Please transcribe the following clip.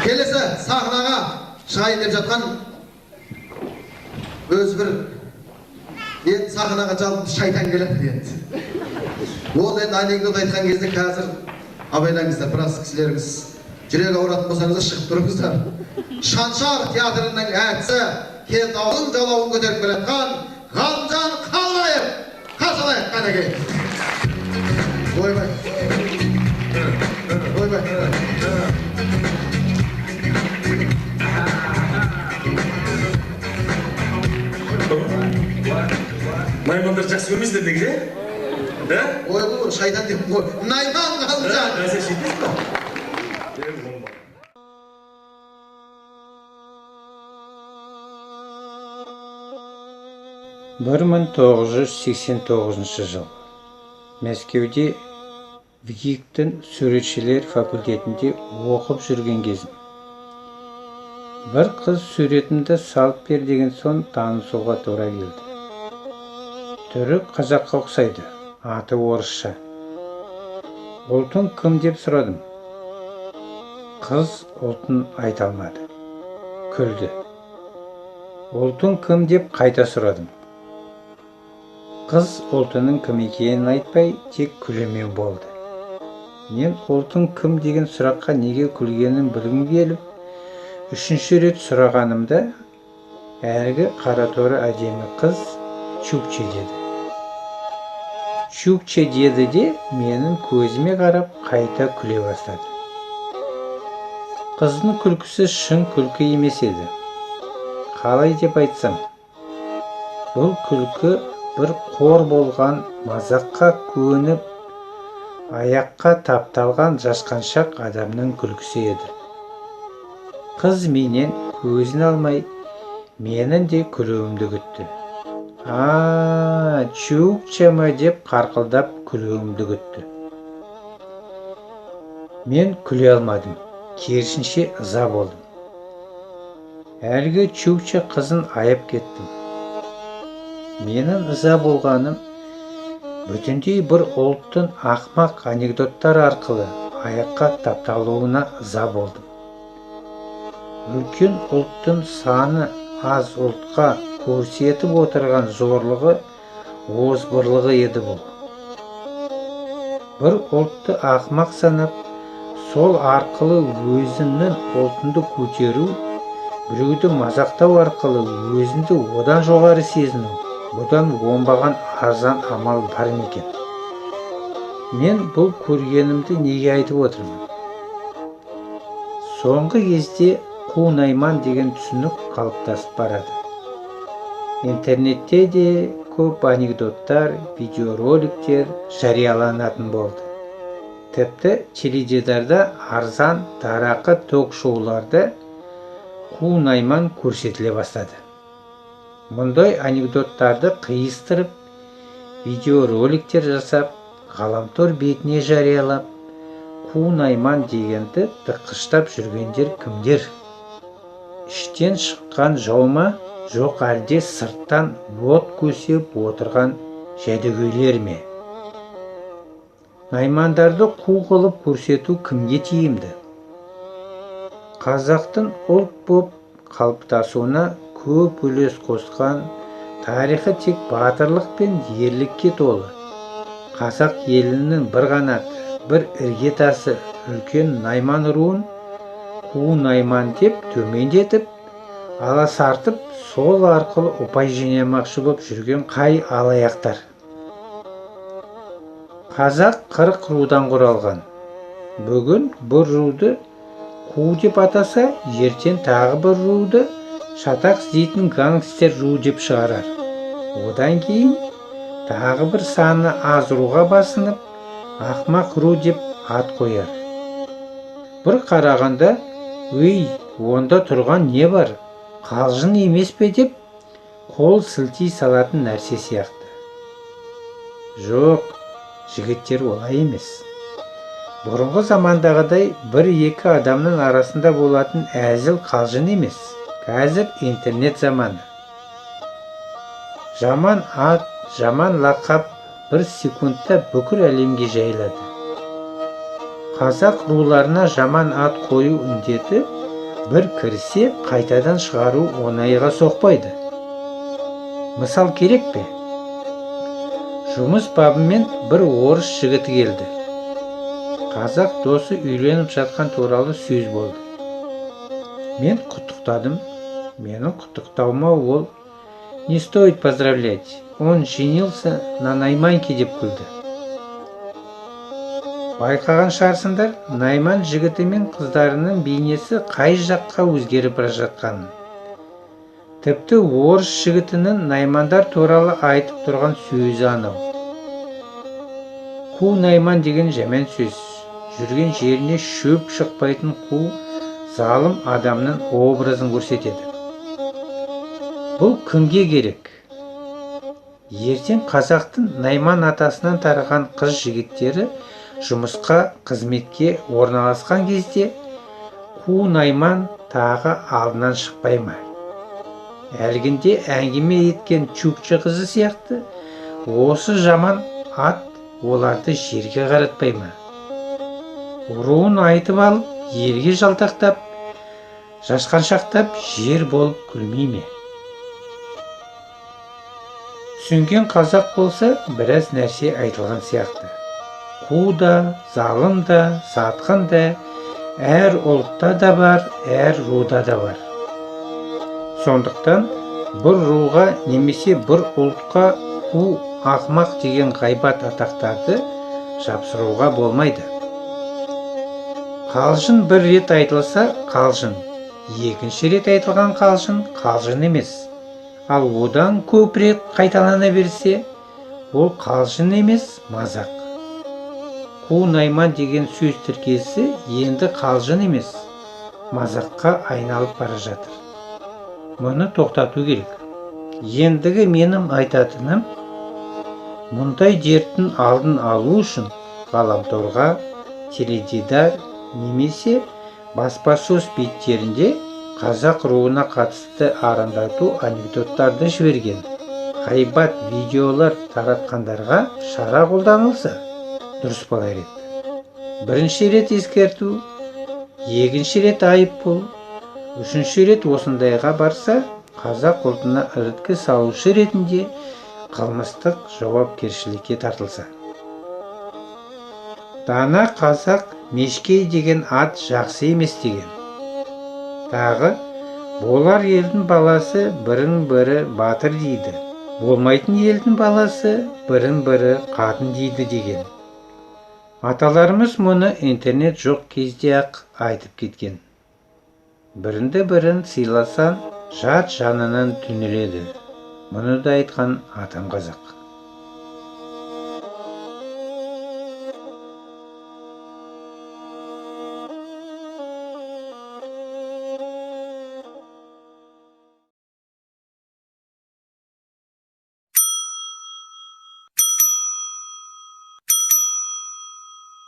Келесі сахнаға шығайын деп жатқан өзі бір енді сахнаға жалынды шайтан келеді енді. Ол енді анекдот айтқан кезде қазір абайлаңыздар, біраз кісілеріңіз жүрек ауыратын болсаңыздар шығып тұрыңыздар. Шаншар театрының әртісі, Кентаудың жалауын көтеріп келе жатқан Ғалымжан Қалбаев. Қарсы алайық, қанекей. Ойбай. Ойбай. Наймандар жақсы көрмейсіңдер негізі, да? Ойбай, шайтан деп қой. Найман Ғалымжан. Сен сөйтесің ба? Бір 1989 жыл. Мәскеуде ВГИК-тің суретшілер факультетінде оқып жүрген кезім. Бір қыз суретімді салып бер деген соң танысуға тура келді. Түрі қазаққа ұқсайды, аты орысша. Ұлтың кім деп сұрадым. Қыз ұлтын айта алмады. Күлді. Ұлтың кім деп қайта сұрадым. Қыз ұлтының кім екенін айтпай, тек күлумен болды. Мен ұлтың кім деген сұраққа неге күлгенін білгім келіп, үшінші рет сұрағанымда, әлгі қараторы әдемі қыз чукче деді. Чукче деді де менің көзіме қарап қайта күле бастады. Қыздың күлкісі шын күлкі емес еді. Қалай деп айтсам, бұл күлкі бір қор болған мазаққа көніп, аяққа тапталған жасқаншақ адамның күлкісі еді. Қыз менен көзін алмай, менің де күлуімді күтті. А, чукча ма деп қарқылдап күлуімді күтті. Мен күле алмадым, керісінше ыза болдым. Әлгі чукча қызын аяп кеттім. Менің ыза болғаным бүтіндей бір ұлттың ақмақ анекдоттар арқылы аяққа тапталуына ыза болдым. Үлкен ұлттың саны аз ұлтқа көрсетіп отырған зорлығы, озбырлығы еді бұл. Бір ұлтты ақмақ санап, сол арқылы өзіңнің ұлтыңды көтеру, біреуді мазақтау арқылы өзіңді одан жоғары сезіну, бұдан оңбаған арзан амал бар ма екен? Мен бұл көргенімді неге айтып отырмын? Соңғы кезде қу найман деген түсінік қалыптасып барады. Интернетте де көп анекдоттар, видеороликтер жарияланатын болды. Тіпті теледидарда арзан дарақы ток-шоуларда қу найман көрсетіле бастады. Мұндай анекдоттарды қиыстырып, видеороликтер жасап, ғаламтор бетіне жариялап, қу найман дегенді тыққыштап жүргендер кімдер? Іштен шыққан жау ма, жоқ әлде сырттан от көсеп отырған жәдігөйлер ме? Наймандарды қу қылып көрсету кімге тиімді? Қазақтың ұлт боп қалыптасуына көп үлес қосқан, тарихы тек батырлық пен ерлікке толы. Қазақ елінің бір қанаты, бір іргетасы үлкен найман руын қу найман деп төмендетіп, аласартып, сол арқылы ұпай жинамақшы боп жүрген қай алаяқтар? Қазақ 40 рудан құралған. Бүгін бір руды қу деп атаса, ертең тағы бір руды шатақ іздейтін гангстер ру деп шығарар. Одан кейін тағы бір саны аз руға басынып, ақмақ ру деп ат қояр. Бір қарағанда, өй, онда тұрған не бар, қалжың емес пе деп қол сілтей салатын нәрсе сияқты. Жоқ, жігіттер, олай емес. Бұрынғы замандағыдай бір-екі адамның арасында болатын әзіл қалжың емес. Қазір интернет заманы. Жаман ат, жаман лақап бір секундта бүкіл әлемге жайылады. Қазақ руларына жаман ат қою індеті Бір кірсе, қайтадан шығару оңайға соқпайды. Мысал керек пе? Жұмыс бабымен бір орыс жігіті келді. Қазақ досы үйленіп жатқан туралы сөз болды. Мен құттықтадым. Менің құттықтауыма ол: «Не стоит поздравлять, он женился на найманке», – деп күлді. Байқаған шығарсыңдар, найман жігіті мен қыздарының бейнесі қай жаққа өзгеріп бара жатқанын. Тіпті орыс жігітінің наймандар туралы айтып тұрған сөзі анау. Қу найман деген жаман сөз. Жүрген жеріне шөп шықпайтын қу, залым адамның образын көрсетеді. Бұл кімге керек? Ертең қазақтың найман атасынан тараған қыз жігіттері жұмысқа, қызметке орналасқан кезде қу найман тағы алдынан шықпай ма? Әлгінде әңгіме еткен чукча қызы сияқты осы жаман ат оларды жерге қаратпай ма? Руын айтып алып, елге жалтақтап, жасқаншақтап, жер болып күлмей ме? Түсінген қазақ болса, біраз нәрсе айтылған сияқты. Қу да, залым да, сатқын да әр ұлтта да бар, әр руда да бар. Сондықтан бір руға немесе бір ұлтқа қу, ақымақ деген ғайбат атақтарды жапсыруға болмайды. Қалжың бір рет айтылса қалжың, екінші рет айтылған қалжың қалжың емес. Ал одан көп рет қайталана берсе, ол қалжың емес, мазақ. Қу найман деген сөз тіркесі енді қалжың емес, мазаққа айналып бара жатыр. Мұны тоқтату керек. Ендігі менің айтатыным, мұндай дерттің алдын алу үшін ғаламторға, теледидар немесе баспасөз беттерінде қазақ руына қатысты арандату анекдоттарды жіберген, ғайбат видеолар таратқандарға шара қолданылса, дұрыс болар еді. Бірінші рет ескерту, екінші рет айыппұл, үшінші рет осындайға барса, қазақ ұлтына іріткі салушы ретінде қылмыстық жауапкершілікке тартылса. Дана қазақ мешкей деген ат жақсы емес деген. Тағы болар елдің баласы бірін бірі батыр дейді, болмайтын елдің баласы бірін бірі қатын дейді деген. Аталарымыз мұны интернет жоқ кезде-ақ айтып кеткен. Бірінді бірін сыйласаң, жат жанынан түңіледі. Мұны да айтқан атам қазақ.